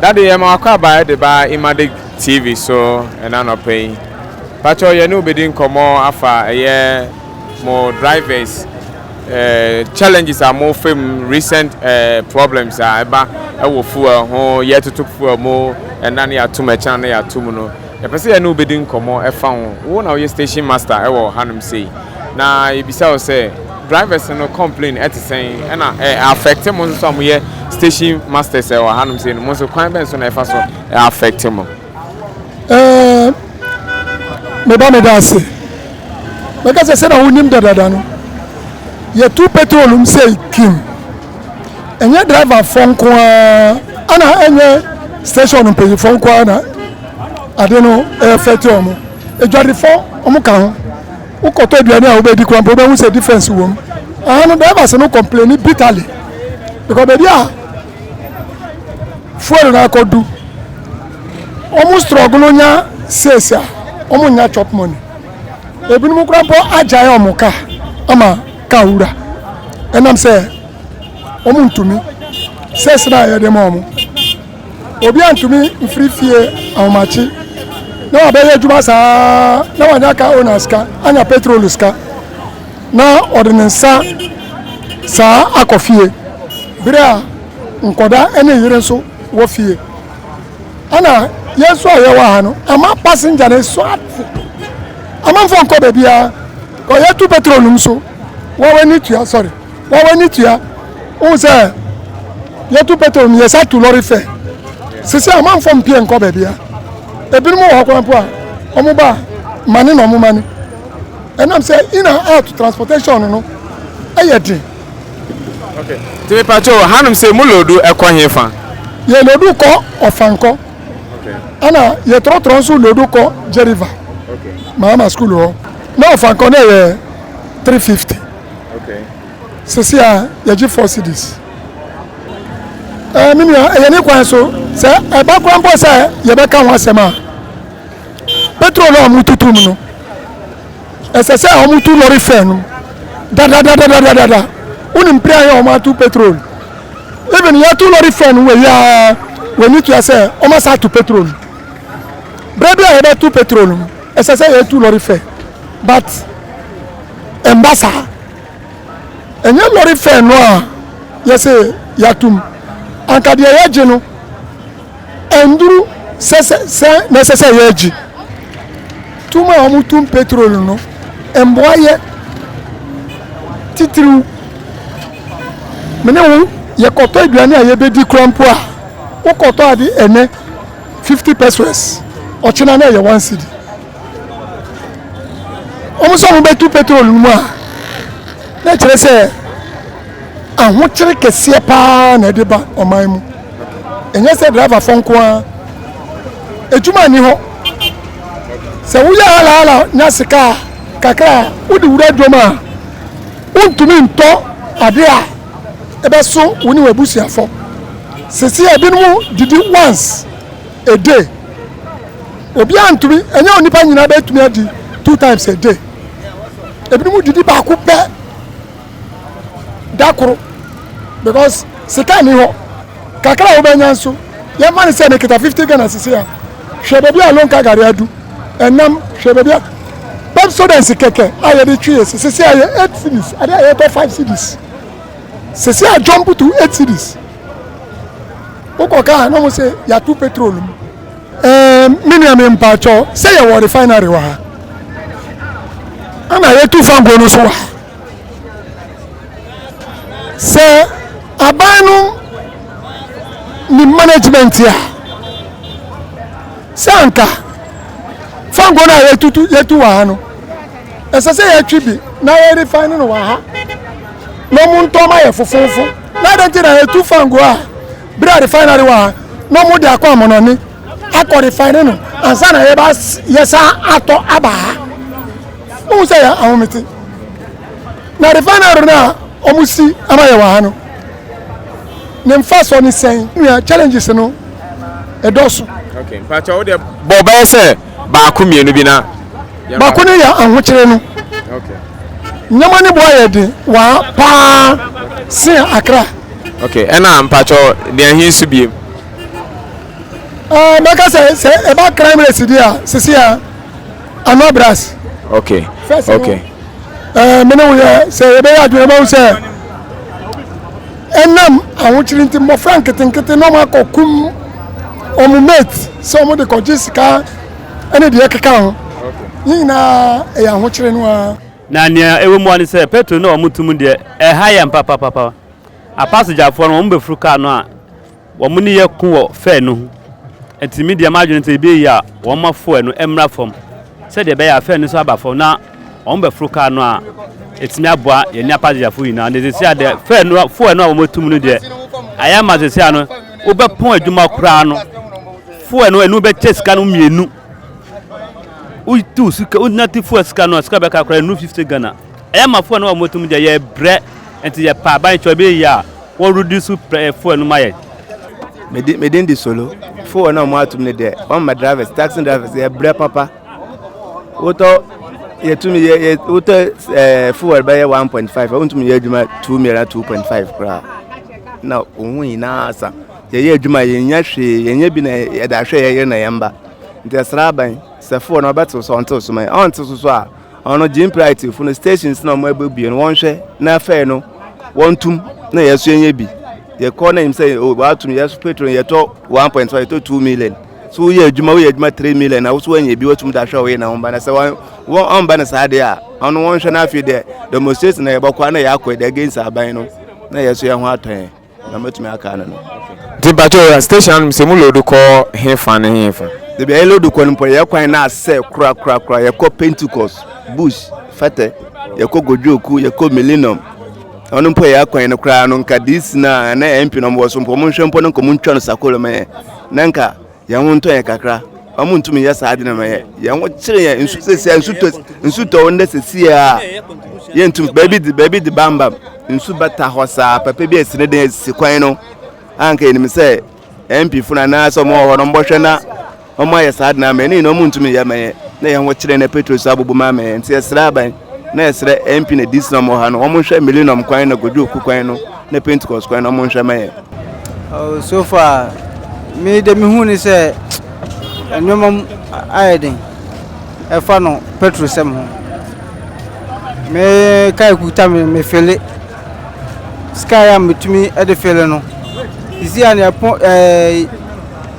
Daddy yɛma w'akwaaba de ba Imadig TV so ɛna anɔpa yi. Pakyɛw yɛne wo bɛdi nkɔmmɔ afa ɛyɛ mo drivers eh, challenges a mo fam recent eh, problems a ɛba ɛwɔ fuel ho yɛtoto fuel mu ɛna ne yɛatom ɛkyɛn ne yɛatom no. Yɛpɛ sɛ yɛne wo bɛdi nkɔmmɔ ɛfa ho. Wo na woyɛ station master ɛwɔ hanom sei. Na yɛbisa wo sɛ drivers no complain ɛte sɛn ɛna ɛ affect mo nso a moyɛ station masters ɛwɔ hanom sei no mo nso kwan bɛn so na ɛfa so ɛ affect mo. Ɛɛ meba meda ase mɛka sɛ sɛna wonim dadada no yɛtu petrol m sɛ kim ɛnyɛ driver fɔ nko ara ana ɛnyɛ station mpanyinfoɔ nko ara na ade no ɛfɛte wɔn adwadifo wɔn ka ho wokɔtɔ aduane a wobɛdi koraa mpo wobɛhu sɛ difference wɔ mu aha no drivers no complain bitterly because baabi a fuel no akɔdu wɔn struggle nya sales a wɔn nya chop money ebinom koraa mpo agyae wɔn kaa ama kaa wura ɛnam sɛ wɔn ntumi sales na yɛde ma wɔn obi antumi mfiri fie ahomakye na wabɛyɛ adwuma saa na wanya car owner sika anya petrol sika na ɔde ne nsa saa akɔ fie bere a nkɔda ne yere nso wɔ fie ɛna yɛn nso a yɛwɔ ha no ama passenger no so ate amanfoɔ nkɔ baabiara ɔyɛ petrol no so wɔwɔ ani tua sorry wɔwɔ ani tua wohu sɛ yɛtu petrol no yɛsa tu lorry fare sisi amanfoɔ mpie nkɔ baabiara ebinom wɔ hɔ koraa mpo a wɔn ba mane na wɔn mane ɛnam sɛ in and out transportation no ɛyɛ den. Okay. Nti mepakyɛw hanom sɛ mo load ɛkɔ he fa? Yɛ load kɔ Ɔfankɔ ɛna yɛ trɔtrɔ nso load kɔ Jeriva Mahama school hɔ na Ɔfankɔ no yɛ 350 sisi a yɛgye 4 cedis. Me nua, ɛyɛ ne kwan so sɛ ɛba kora mpo sɛ yɛbɛka ho asɛm a petrol a ɔmo tutu mu no ɛsɛ sɛ ɔmo tu lorry fare no dadadadadadada. Wonim pere a yɛ ɔmo atu petrol, even yɛtu lorry fare no wɔ yi a wɔni tua sɛ ɔmo asa atu petrol. Berɛ bi a yɛbɛtu petrol no ɛsɛ sɛ yɛtu lorry fare, but ɛmba saa. Ɛnyɛ lorry fare no a yɛsɛ yɛatum anka deɛ yɛgye no ɛnduru sɛ sɛ na ɛsɛ sɛ yɛgye tum a wɔn tum petrol no mboa yɛ titiriw. Mene wo yɛkɔtɔ aduane a yɛbɛdi kora mpo a wokɔtɔ ade ɛnɛ 50 pesewas, ɔkyena na ɛyɛ 1 cedi. Wɔn nso a wɔbɛtu petrol no mu a na kyerɛ sɛ ahokyere kɛseɛ paa na ɛde ba ɔman mu. Ɛnyɛ sɛ driver fɔ nko ara, edwuma ni hɔ sɛ woyɛ halahala nya sika a kakra a wode wura dwom a wontumi ntɔ ade a ɛbɛso wo ne w'abusuafo. Sisi a ebinom didi once a day, obiara ntumi ɛnyɛ onipa nyinaa bɛtumi adi two times a day. Ebinom didi baako pɛ da koro because sika ni hɔ. Kakra a wobɛnya nso yɛmfa ne sɛ mekita 50 Ghana sisi a hwɛ baabi a lonka gari adu ɛnam, hwɛ baabi a Pepsodent kɛkɛ a yɛde twi yɛ sisi a yɛ 8 cedis, ade a yɛtɔ 5 cedis sisi a jump to 8 cedis. Wokɔ kaa na wɔn sɛ yɛato petrol mu. Me nua, mi mpatsɔ sɛ yɛwɔ refinery wɔ ha ɛna yɛtu fango no so wɔ ha sɛ aban no ni management a sɛ anka fango no a yɛtutu yɛtu wɔ ha no ɛsɛ sɛ yɛtwi bi na yɛ refine no wɔ ha na ɔmo ntɔn ma yɛ fofoofo. Na adɛn nti na yɛtu fango a bere a refinery wɔ ha na ɔmo de akɔ amɔnɔne akɔ refine no ansa na yɛba yɛsa atɔ aba ha? Wohu sɛ yɛ ahomete na refinery no a ɔmo si ama yɛ wɔ ha no ne mfa sɔ ne sɛn nua challenges no ɛdɔɔso. Okay, mpakyɛ wo deɛ bɔ bɛyɛ sɛ baako mmienu bi na. Baako no yɛ ahokyere no. Nneɛma ne boa yɛ den wɔ ha paa sen Akra. Okay, ɛna mpakyɛ deɛ ɛhe nso biem? Ɛɛ mɛka sɛ sɛ ɛba crime rate deɛ a sisi a ano abras. Okay. First okay. Ɛɛ mene wo yɛ sɛ yɛbɛyɛ adwene bɛhu sɛ ɛnam ahokyere nti mmɔfra nketenkete na wɔn akɔ kum wɔn mate sɛ wɔn de kɔgye sika ɛne deɛ ɛkeka ho ne nyinaa ɛyɛ ahokyere no ara. Na nea ɛwɔ mu ara ne sɛ petrol no a wɔto mu deɛ ɛha yɛn papapapa. Apasegyafoɔ no wɔn bɛfuru kaa no a wɔn ne yɛ ko wɔ fare no ho. Nti me deɛ m'adwene sɛ ebi yɛ a wɔn ma fuel no mmra fam sɛdeɛ ɛbɛyɛ a fare no nso aba fam na wɔn bɛforo kaa no a ɛtumi aboa yɛn ne apasegyafoɔ nyinaa. Na sɛsi a deɛ fare no fuel no a wɔatu mu no deɛ ayɛ ama sɛsi a no wobɛpɔn adwuma koraa no fuel no ɛno bɛkyɛ sika no mmienu. Wotu sika wonya te fuel sika no a sika bɛka koraa ɛnu 50 Ghana. Ɛyɛ ma fuel no a wɔatu mu deɛ yɛbrɛ nti yɛpɛ aban kyɛ ɛbɛyɛ yie a wɔn reduce fuel no ma yɛn. Me din de Solo. Fuel no a wɔatom no deɛ wɔn ma drivers taxi drivers yɛbrɛ papa. Wotɔ yɛtumi yɛ yɛ wotɔ ɛɛ fuel bɛyɛ 1.5 wontumi yɛ adwuma 2 million 2.5 koraa na wɔn ho nyinaa sa. Yɛyɛ adwuma yɛnya hwee yɛnya bi na yɛde ahwɛ yɛn yere na yɛn mba. Nti ɛsrɛ aban sɛ fuel no ɔbɛtew so ɔntew so ma yɛn ɔntew so so a ɔno gym pride fo no stations na ɔmo abue no wɔnhwɛ na afei no wɔntum na yɛso yɛnyɛ bi yɛkɔ na yɛm sɛ oh, wɔatum yɛso petrol yɛtɔ 1.5 yɛtɔ 2 million so woyɛ adwuma woyɛ adwuma 3 million na woso woanya bi woatum de ahwɛ wo yere na wo mba na sɛ wɔn wɔn ɔmba no saa deɛ a ɔno wɔnhwɛ na afei deɛ demonstration na yɛbɛkɔ na yɛakɔ deɛ against aban no na yɛso yɛn ho atɔ yɛn na mɛtumi aka no no. Nti mpakyɛ station anom sɛ mu load kɔ he fa ne he fa? Dabi ɛyɛ load kɔ no mpo yɛ kwan na asɛ kora kora kora yɛkɔ Pentecost, Bush, Fɛtɛ, yɛkɔ Godwoku, yɛkɔ Millennium. Ɔno mpo yɛ kwan no koraa no nka DC na na MP no wɔ so mpo ɔmo nhwɛ mpo no nka ɔmo ntwa no sakolo ma yɛ na nka yɛn ho ntɔ yɛn kakra. Ɔmo ntumi yɛ saa ade no ma yɛ. Yɛn ho kyere yɛn nsu sɛsia nsu tɔ nsu tɔ wɔn dɛ sɛsia a yɛntum baabi de baabi de bambam nsu bɛta hɔ saa papa bi asi ne dan asi kwan no anka yɛnim sɛ MP fo no anaasɛ ɔmo wɔ hɔ no ɔmo bɔhwɛ na ɔmo ayɛ saa ade no ama yɛn ne nyinaa ɔmo ntumi yɛ ma yɛn na yɛn ho kyerɛ na petrol so abobɔ mu ama yɛn nti yɛsrɛ aban na yɛsrɛ MP na DC na ɔmo wɔ ha no ɔmo nhwɛ Millennium kwan na Godwoku kwan no na Pentecost kwan no ɔmo nhwɛ ma yɛn. Oh, so far, me de me hu ne sɛ nneɛma mu ayɛ den ɛfa no petrol sɛm ho. Me kaa kuta me me fele sika a metumi de fele no. Sisi a ne ɛpo ɛɛ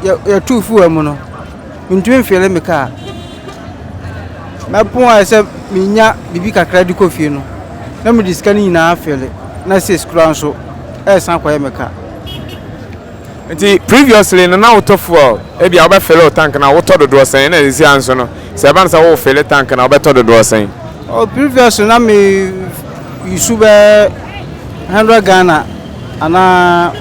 yɛtu fuel mu no. Mentumi mfeele me kaa. Mɛpon ayɛ sɛ menya biribi kakra de kɔ fie no, na mede sika no nyinaa afeele, na sees koraa nso ɛresan akɔyɛ me ka. Nti previously no na wotɔ fuel, ebia wobɛfeele wo tank no a wotɔ dodoɔ sɛn, ɛna seesei ara nso no sɛ ɛba no sɛ worefeele tank no a wobɛtɔ dodoɔ sɛn? Oh, previously na me use bɛyɛ 100 Ghana anaa.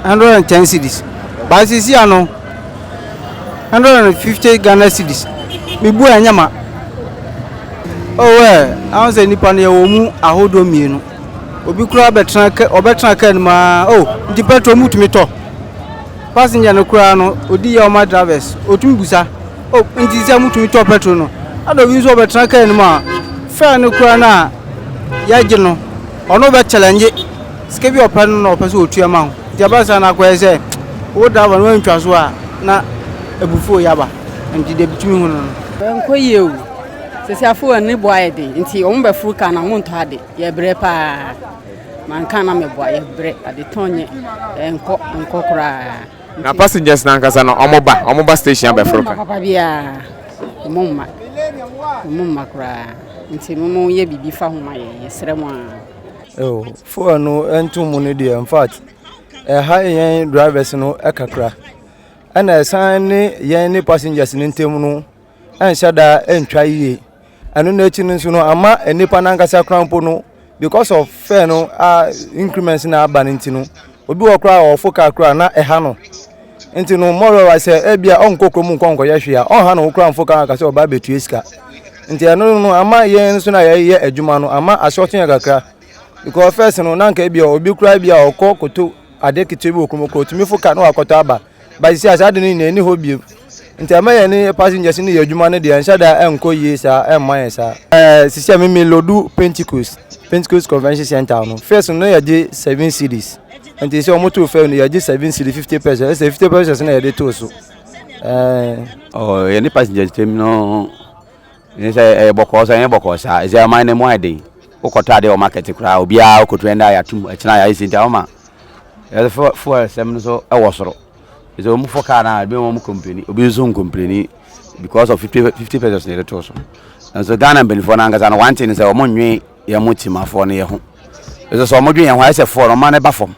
110 cedis but sisi ano 150 Ghana cedis mebu a ɛnyɛ ma oh ɛ ahun sɛ nipa no yɛwɔ mu ahodoɔ mmienu obi koraa bɛtena kɛ ɔbɛtena kaa no mu aa oh nti petrol mu tumi tɔ passenger no koraa no odi yɛ ɔma drivers otumi busa oh nti sɛ mu tumi tɔ petrol no ada obi nso ɔbɛtena kaa no mu a fare no koraa no a yɛgye no ɔno bɛ challenge Sika bi a ɔpɛ no na ɔpɛ sɛ ɔtua ma wo. Nti ɛba saa no akɔyɛ sɛ wo driver no woantwa so a na abufuo yɛ aba. Nti deɛ metumi hu no no. Ɛnkɔ yie o. Sɛsɛ afuo ne bo ayɛ den nti wɔn bɛforo kaa na wɔn ntɔ ade. Yɛbrɛ paa. Manka na meboa yɛbrɛ adetɔn nyɛ ɛnkɔ nkɔ koraa. Na passengers no ankasa no wɔn ba wɔn ba station abɛforo kaa. Wɔn mma papa biara. Wɔn mma. Wɔn mma koraa. Nti mo yɛ biribi fa ho ma yɛn yɛsrɛ mo ara. Oh, fuel no nto mu no deɛ in fact ɛha yɛn drivers no kakra ɛna ɛsan ne yɛn ne passengers no ntam no ɛnhyɛ da ɛntwa yie ɛno n'akyi no nso no ama nnipa no ankasa koraa mpo no because of fare no a increments na aba no nti no obi wɔ koraa a ɔfo kaa koraa na ɛha no nti no moreover sɛ ebia ɔnkɔ kurom nkɔ nkɔyɛ hwee a ɔnha ne ho koraa mfo kaa kasa ɔba abɛtua sika nti ɛno no ama yɛn nso na yɛyɛ adwuma no ama asɔɔto yɛn kakra because first no na nka ebia obi koraa ebia ɔkɔ koto ade ketewa bi wɔ kurom koraa otumi fo kaa na wakɔtɔ aba but sisi a saa ade no nyinaa ɛni hɔ bio nti ama yɛn ne passengers no yɛ adwuma no deɛ nhyɛ da ɛnkɔ yie saa ɛmma yɛn saa. Ɛɛ sisi a mimi lodu Pentecost Pentecost Convention Center no first no na yɛgye 7 cedis. Nti sɛ wɔn too fare no, yɛgye 7 cedi 50 pesewas, ɛsɛ 50 pesewas na yɛde too so ɛɛ. Ɔ yɛne passengers tam no ne sɛ ɛyɛ bɔkɔɔ sɛ ɛnyɛ bɔkɔɔ saa, ɛsɛ ɔman no mu ayɛ den. Wokɔtɔ adeɛ wɔ market koraa, obiara wokɔtu ɛnda yɛatom ɛkyena yɛayɛ si, nti awoma yɛde fuel sɛm no so ɛwɔ soro. Sɛ ɔmu fɔ kaa no a, ebi wɔn complain, obi nso ncomplain because of 50 pesewas na yɛde too so. Nso Ghana mpanimfoɔ no ankasa no, one thing sɛ ɔmo nwe yɛn mo timafoɔ no yɛ ho. Ɛsɛ sɛ ɔmo dwe yɛn ho ayɛ sɛ fuel no, ɔma ne ba fam,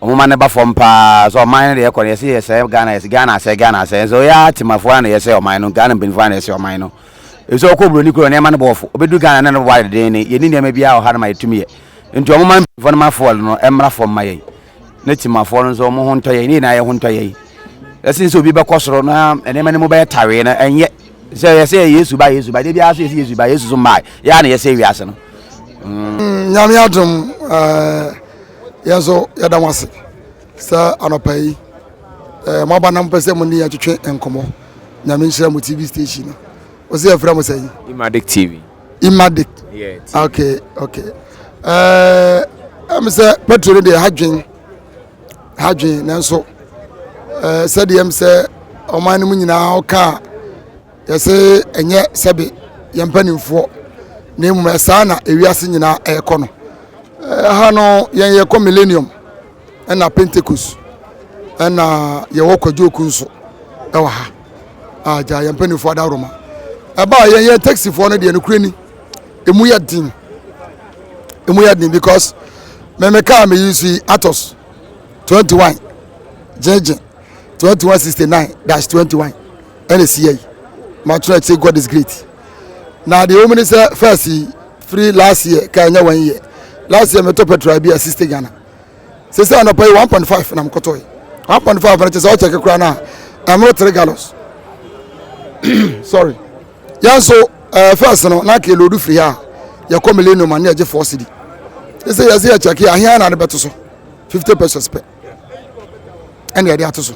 ɔmo ma ne ba fam paa. Sɛ ɔman no deɛ ɛkɔ no, yɛsɛ yɛsɛ Ghana, yɛsɛ Ghana asɛ, Ghana asɛ, nso yɛ atimafoɔ na yɛsɛ ɔman no, Ghana mpanimfoɔ na yɛsɛ ɔman no. Ɛsɛ ɔkɔ buroni kuro, nneɛma no bɔɔfo, obɛdu Ghana ne no bɔ ayɛ den ne yɛni nneɛma biara wɔ ha no ma yɛtumi yɛ. Nti ɔmo ma mpanimfoɔ no ma fuel no ɛmmra fam ma yɛn ne timafoɔ no nso ɔmo ho ntɔ yɛn, ne nyinaa yɛ ho ntɔ yɛn. Ɛsɛ sɛ obi bɛkɔ soro na nneɛma no mu bɛyɛ tawee no, ɛnyɛ sɛ yɛsɛ Yesu ba, Yesu ba de biara so, yɛsɛ Yesu ba, Yesu so mmaa yɛa na yɛsɛ wiase no. Nyame adom, yɛn nso yɛda mo ase sɛ anɔpa yi moaba na mopɛ sɛ mo ne yɛn twetwe nkɔmmɔ. Nyame nhyira mo TV station no. Wo sɛ yɛfrɛ mo sɛ? Imadik TV. Imadik. Yeah, TV. Okay, ɛm sɛ petrol no deɛ, ha dwen, ha dwen, nanso sɛdeɛ m sɛ ɔman no mu nyinaa ɔka a, yɛsɛ ɛnyɛ sɛbe yɛn mpanimfoɔ, na mmom ɛsaa na ewiase nyinaa ɛrekɔ no. Ha no yɛn yɛkɔ Millennium ɛna Pentecost, ɛna yɛwɔ Kwadwoku nso ɛwɔ ha a gya yɛn mpanimfoɔ adaworoma ɛbaa yɛn yɛn taxifoɔ no deɛ, no ni emu yɛ den, emu yɛ den, because mɛmɛ kaa mi yi so yi, Atos 21 gyegye 2169-21 ɛna esi yɛ yi, ma twerɛ sɛ God is great. Na deɛ wɔn ni sɛ first yi firi last year kaa ɛnyɛ one year, last year mɛtɔ petrol bi a 60 Ghana. Sisi anɔpa yi 1.5 na mkɔtɔ yi, 1.5 na kyerɛ sɛ ɔkyɛ kekora na ɛmoro 3 gallons, sorry. Yɛn nso first no na kee load firi ha yɛkɔ Millennium a, ne yɛgye 4 cedi. Sɛ yɛsɛ yɛkyɛke ahea na ade bɛto so 50 pesewas pɛ, ɛna yɛde ato so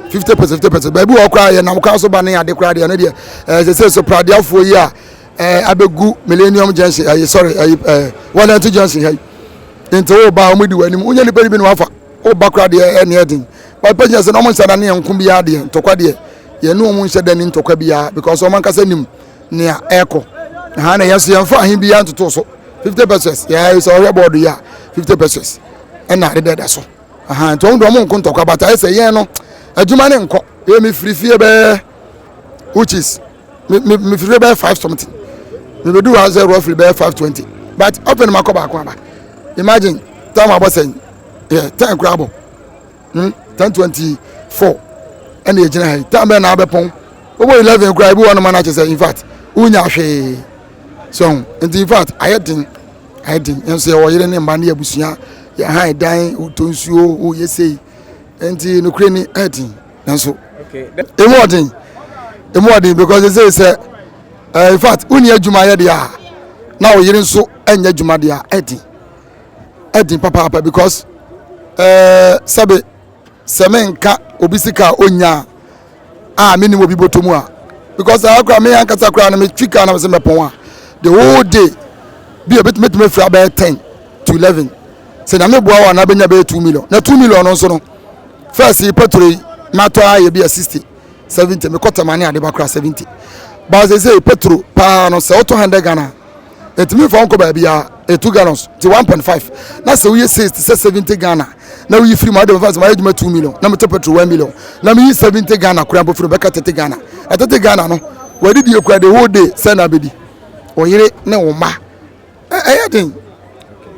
50 pesewas, 50 pesewas. Baabi wɔ koraa yɛnam kwan so ba ne ade koraa deɛ, no deɛ sɛ so pradeafoɔ yi a abɛgu Millennium Junction ɛyi, sorry, ɛyi Wellington Junction ha yi, nti wo ba wɔn di wɔn anim, wonyɛ nipa bi na wafa wo ba koraa deɛ, ɛne ɛden papa gyina sɛ na wɔn nhyɛ da ne yɛn nko biara deɛ, ntɔkwa deɛ, yɛn ne wɔn nhyɛ da ne ntɔkwa biara, because wɔn ankasa nim nea ɛrekɔ ha, na yɛn nso yɛn fa ahen biara ntoto so 50 pesewas. Yɛ sɛ ɔhwɛ bɔɔdo yi a, 50 pesewas ɛna ade dɛda so aha. Nti wɔn de wɔn nko ntɔkwa bata, ayɛ sɛ yɛn no adwuma ne nkɔ. Yɛ mi firi fie bɛɛ, which is mi firi fie bɛyɛ five something, mi bɛ du ha sɛ roughly bɛyɛ 5:20, but ɔfɛ no ma kɔ baako aba. Imagine time abɔ sɛn yɛ 10 kura abɔ, 10:24 ɛna egyina ha yi. Time bɛyɛ na abɛpɔn owó 11 kura ebi wɔ no ma na kyerɛ sɛ in fact wunya hwee so. Nti in fact ayɛ den, ayɛ den. Yɛn nso yɛwɔ yere ne mma ne abusua, yɛ han dan, wotɔ nsuo, woyɛ sei, nti nokure ni, ɛyɛ den, nanso emu ɔden, emu ɔden, because ɛsɛ sɛ in fact wonni adwuma yɛ deɛ a, na wo yere nso nyɛ adwuma deɛ a, ɛden, ɛden papaapa, because sɛbe sɛ menka obi sika a onya a menim obi bɔtɔ mu a, because saa koraa me ankasa koraa no, metwi kaa na mesɛ mɛpɔn a, the whole day bi a obɛtumi tumi afiri abɛyɛ 10 to 11, sɛ Nyame boa wo a, na bɛnya bɛyɛ 2 million. Na 2 million no nso no, first yi petrol yi matɔ ayɛ bi a 60 70, mekɔ tɛma ne ade ba koraa 70 ba. Sɛ petrol paa no, sɛ wotɔ 100 Ghana, ɛtumi fa nkɔ baabi a 2 gallons ti 1.5, na sɛ woyɛ sales te sɛ 70 Ghana na woyi firi mu ade fa sɛ mayɛ adwuma 2 million na metɔ petrol 1 million na meyi 70 Ghana koraa mpo firi mu, bɛka 30 Ghana. Na 30 Ghana no, wɔde die kura the whole day sɛ na bɛdi ɔyere ne wo mma. Ɛyɛ den,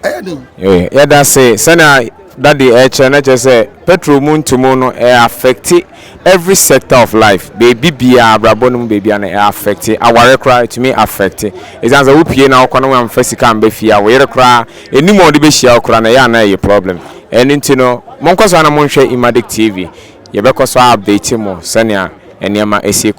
ɛyɛ den. Yɛda se sɛnea dade ɛkyerɛ no, kyerɛ sɛ petrol mu ntomu no ɛ affect every sector of life. Beebi biara abrabɔ no mu, beebi no ɛ affect aware koraa, ɛtumi affect, ɛsiane sɛ wopie na wokɔ no wamfa sika amba fie a, wo yere koraa ɛnim a ɔde bɛhyia wo koraa na ɛyɛ ana ɛyɛ problem. Ɛno nti no, monkɔ so ana monhwɛ Imadik TV, yɛbɛkɔ so update mo sɛnea nneɛma ɛsi kɔ.